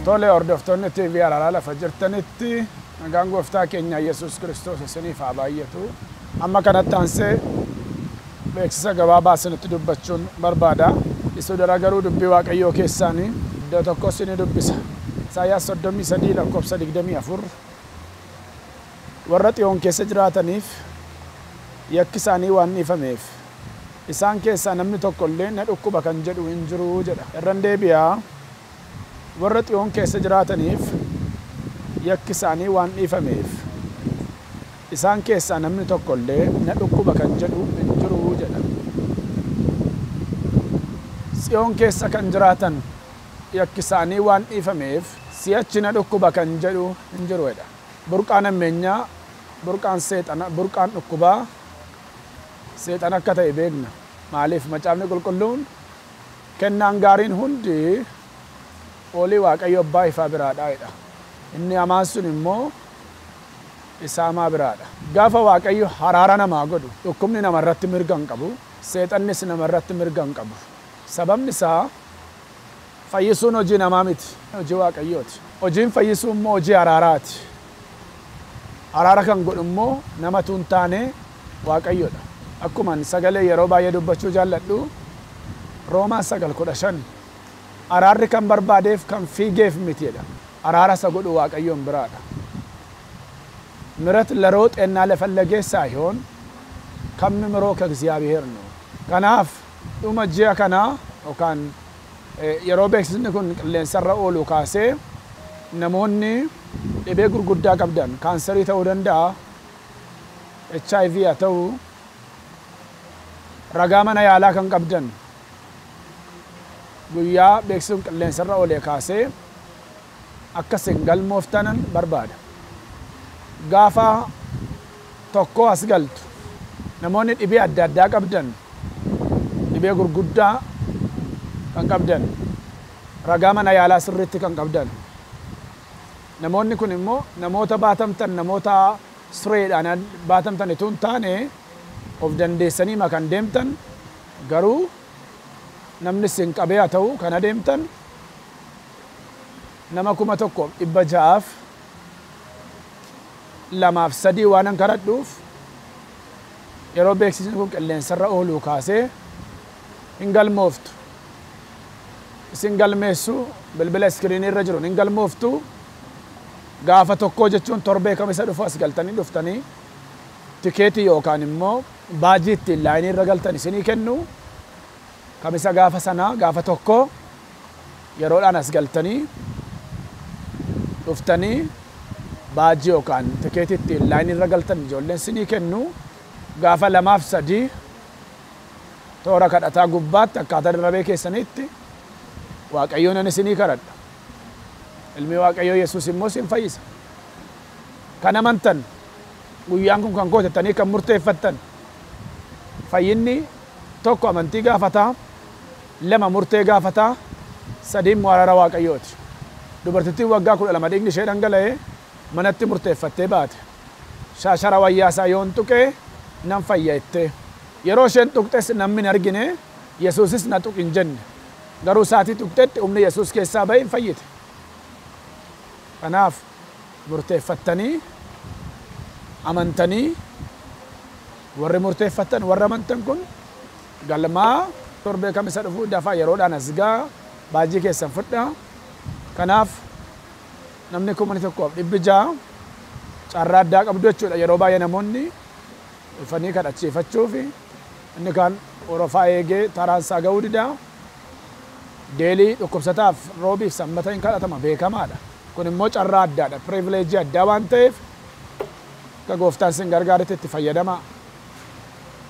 Tole hordoftoonni TV Araaraa lafa jirtanitti nagaan gooftaa keenya Yesuus Kiristoos isiniif haa baay'atu. Amma kanatti aansee beeksisa gabaabaa isinitti dubbachuun barbaada. Isu dura garuu dubbii Waaqayyoo keessaanii iddoo tokko isinii dubbisa. Isaayyaas 33 lakkoofsa 24 warra Xiyoon keessa jiraataniif yakki isaanii waan dhiifameef isaan keessaa namni tokko illee na dhukkuba kan jedhu hin jiru jedha. Irran deebi'aa. Warra Xiyoon keessa jiraataniif yakki isaanii waan dhiifameef isaan keessaa namni tokko illee na dhukkuba kan jedhu hin jiru jedha. Xiyoon keessa kan jiraatan yakki isaanii waan dhiifameef si'achi na dhukkuba kan jedhu hin jiru jedha. Burqaan ammeenyaa, burqaan seexana, burqaan dhukkubaa seexana akka ta'e beekna. Maaliif macaafni qulqulluun kennaan gaariin hundi olii Waaqayyo abbaa ifaa biraadha jedha. Inni hamaan sun immoo isa hamaa biraadha. Gaafa Waaqayyo haraara namaa godhu dhukkubni namarratti mirga hin qabu, seexannis namarratti mirga hin qabu. Sababni isaa fayyisuun hojii namaa miti, hojii Waaqayyooti. Hojiin fayyisuu immoo hojii haraaraati. Haraara kan godhu immoo namatu hin taane Waaqayyoodha. Akkuma sagalee yeroo baay'ee dubbachuu jaalladhu Roomaa 9:15 araarri kan barbaadeef kan fiigeef miti jedha. Araara isa godhu Waaqayyoon biraadha. ምሕረት ለሮጠና ለፈለገ ሳይሆን ከሚምረው ከእግዚአብሔር ነው። Kanaaf dhuma ji'a kanaa yookaan yeroo beeksisni kun qilleensarra oolu kaasee namoonni dhibee gurguddaa qabdan kaansarii ta'uu danda'a, HIV haa ta'u, ragaa mana yaalaa kan qabdan guyyaa beeksisni qilleensarra oolee kaasee akka isin galmooftanan barbaada. Gaafa tokko as galtu namoonni dhibee adda addaa qabdan, dhibee gurguddaa kan qabdan, ragaa mana yaalaa sirriitti kan qabdan, namoonni kun immoo namoota baatamtan, namoota sireedhaan baatamtan itoo hin taane of dandeessanii kan deemtan, garuu namni isin qabee haa ta'u kan adeemtan nama 1600 2 fi 3 waan an kadhadhuuf yeroo beeksisni kun qilleensarra ooluu kaasee hin galmooftu. Isin galmeessu bilbila iskiriinii irra jiru hin galmooftu. Gaafa tokkoo jechuun torbee kamisa dhufu as galtanii dhuftanii tikeetii yookaan immoo baajii ittiin laayinii irra galtan isinii kennu. Kamisa gaafa sanaa gaafa tokkoo yeroodhaan as galtanii dhuftanii baajii yookaan tikeetii ittiin laayinii irra galtan ijoolleen isinii kennu. Gaafa 2 fi 3 toora kadhataa gubbaatti akkaataa darabee keessanitti Waaqayyoon ani isinii kadhadha. Ilmi Waaqayyoo Yesuus immoo isin fayyisa. Kan amantan guyyaan kun kan gootettanii kan murteeffattan fayyinni tokko amantii gaafataa, 2 murtee gaafataa, 3 immoo araara Waaqayyooti. Dubartittiin waggaa 12 dhiigni ishee dhangala'ee manatti murteeffattee baate. Shaashara wayyaa isaa yoon tuqee nan fayya jettee. Yeroo isheen tuqxes namni hin argine, Yesuusis na tuqi hin jenne. Garuu isaatii tuqxetti humni Yesuus keessaa ba'e hin fayyite. Kanaaf murteeffattanii amantanii warri murteeffattan warra amantan kun galmaa torbee kamisa dhufuu dafaa yeroodhaan as gaa baajii keessan fudhaa. Kanaaf namni 1600 carraa addaa qabdu jechuudha. Yeroo baay'ee namoonni dhufanii kadhachiifachuuf inni kaan orofaa eegee taraan isaa ga'uu didaa. Deelii dhukkubsataaf roobiif sanbata hin kadhatama beekamaadha. Kun immoo carraa addaadha. Pirivileejii addaa waan ta'eef akka gooftaan isin gargaaretti itti fayyadamaa.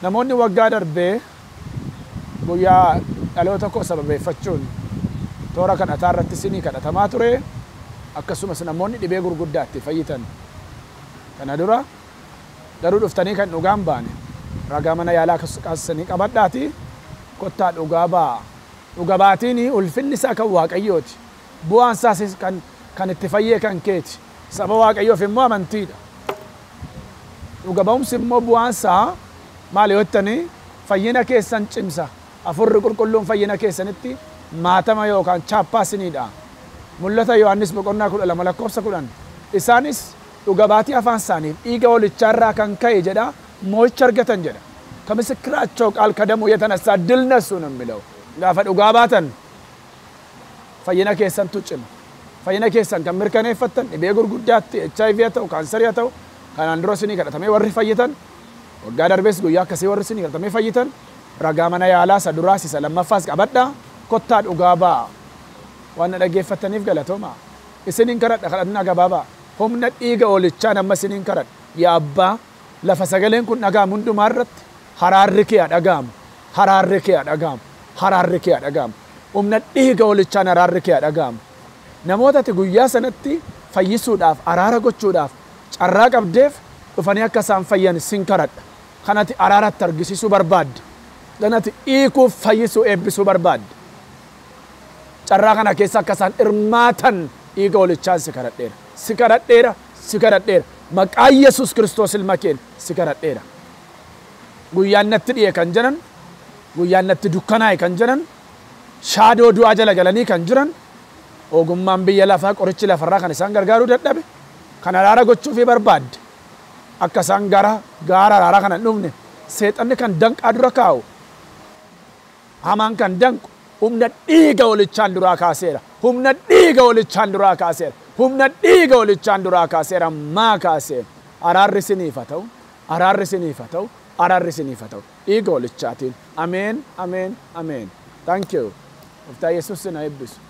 Namoonni waggaa darbee guyyaa dhaloota koo sababeeffachuun toora kadhataa irratti isinii kadhatamaa ture. Akkasumas namoonni dhibee gurguddaa itti fayyitan. Kana dura garuu dhuftanii kan dhugaan baane ragaa mana yaalaa kaasanii qabadhaati kottaa dhugaa ba'a. Dhuga baatiin ulfinni isaa kan Waaqayyooti. Bu'aan isaas kan itti fayyee kan keeti. Saba Waaqayyoof immoo amantiidha. Dhuga ba'umsi immoo bu'aan isaa maali yoo jettanii fayyina keessan cimsa. Hafuurri qulqulluun fayyina keessanitti maatama yookaan chaappaa isiniidha. Mul'ata Yohaannis boqonnaa 12 lakkoofsa 10. Isaanis dhuga baatii afaan isaaniif dhiiga hoolichaarraa kan ka'e jedha moo'icha argatan jedha. ከምስክራቸው ቃል ከደሙ የተነሳ ድል ነሱ ነው የሚለው። Gaafa dhugaa baatan fayyina keessantu cima. Fayyina keessan kan mirkaneeffattan dhibee gurguddaatti HIV haa ta'u, kaansarii haa ta'u, kanaan dura isinii kadhatamee warri fayyitan, waggaa darbees guyyaa akkasii warri isinii kadhatamee fayyitan, ragaa mana yaalaa isa duraas isa lammaffaas qabadhaa, kottaa dhugaa ba'a. Waan na dhaggeeffattaniif galatooma. Isiniin kadhadha kadhannaa gabaabaa. Humna dhiiga hoolichaan amma isiniin kadhadha. Yaa Abbaa, lafa sagaleen kun dhaga'amu hundumaa irratti haraarri kee haa dhaga'amu. Haraarri kee haa dhaga'amu. Haraarri kee haa dhaga'amu. Humna dhiiga hoolichaan haraarri kee haa dhaga'amu. Namoota ati guyyaa sanatti fayyisuudhaaf, araara gochuudhaaf carraa qabdeef dhufanii akka isaan fayyan sin kadhadha. Kan ati araaratti argisiisuu barbaadde, kan ati hiikuuf fayyisuu eebbisuu barbaadde, carraa kana keessa akka isaan hirmaatan dhiiga hoolichaan si kadhadheera. Si kadhadheera, si kadhadheera. Maqaa Yesuus Kiristoos ilma keen si kadhadheera. Guyyaan natti dhi'e kan jedhan, guyyaan natti dukkanaa'e kan jedhan, shaadoo du'aa jala galanii kan jiran, ogummaan biyya lafaa qorichi lafarraa kan isaan gargaaruu dadhabe, kan araara gochuufii barbaadde, akka isaan gara gaara araaraa kana hin dhufne, seexanni kan danqaa dura kaa'u, hamaan kan danqu, humna dhiiga hoolichaan duraa kaaseera. Humna dhiiga hoolichaan duraa kaaseera. Humna dhiiga hoolichaan duraa kaaseera. Maa kaasee? Araarri isiniif haa ta'u. Araarri isiniif haa ta'u. Araarri isiniif haa ta'u. Dhiiga hoolichaatiin. Ameen, ameen, ameen. Thank you. Gooftaa Yesuus sin haa eebbisu.